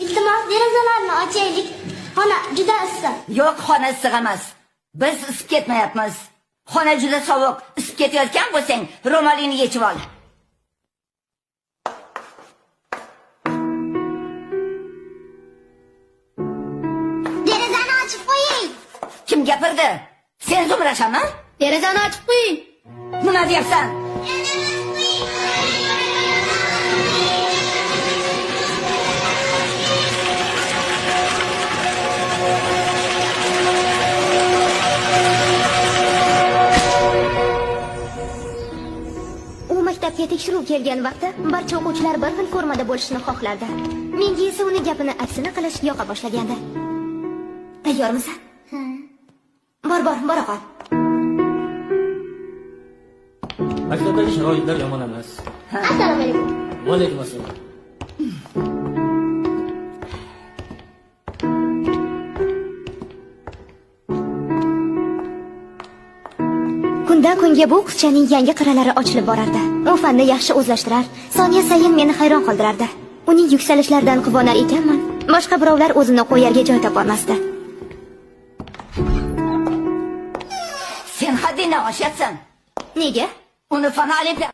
Iltimos, derazalarni ochaylik. Xona juda issiq. Yo'q, xona issiq emas. Biz isib ketmayapmiz. Xona juda sovuq. Isib ketayotgan bo'lsang, ro'molingni yechib ol. Derazani ochib qo'ying. Kim gapirdi? Sen Zumrashami? Derazani ochib qo'ying. Nima deyapsan? U maktabga tekshiruv kelgan vaqtda barcha o'quvchilar bir xil formada bo'lishini xohlardi. Menga esa uni gapini aksini qilish yoqa boshlagandi. Tayyormisan? Ha. Bor, bor, bora qol. Maktabdagi sharoitlar yomon emas. Assalomu alaykum. Va alaykum assalom. Kundan kunga bu qizchaning yangi qirralari ochilib borardi. U fanni yaxshi o'zlashtirar, soniya sayin meni hayron qoldirardi. Uning yuksalishlaridan quvonar ekanman, boshqa birovlar o'zini qo'yarga joy topolmasdi. Sen haddingdan oshyapsan. Nega? Uni fan olimpiya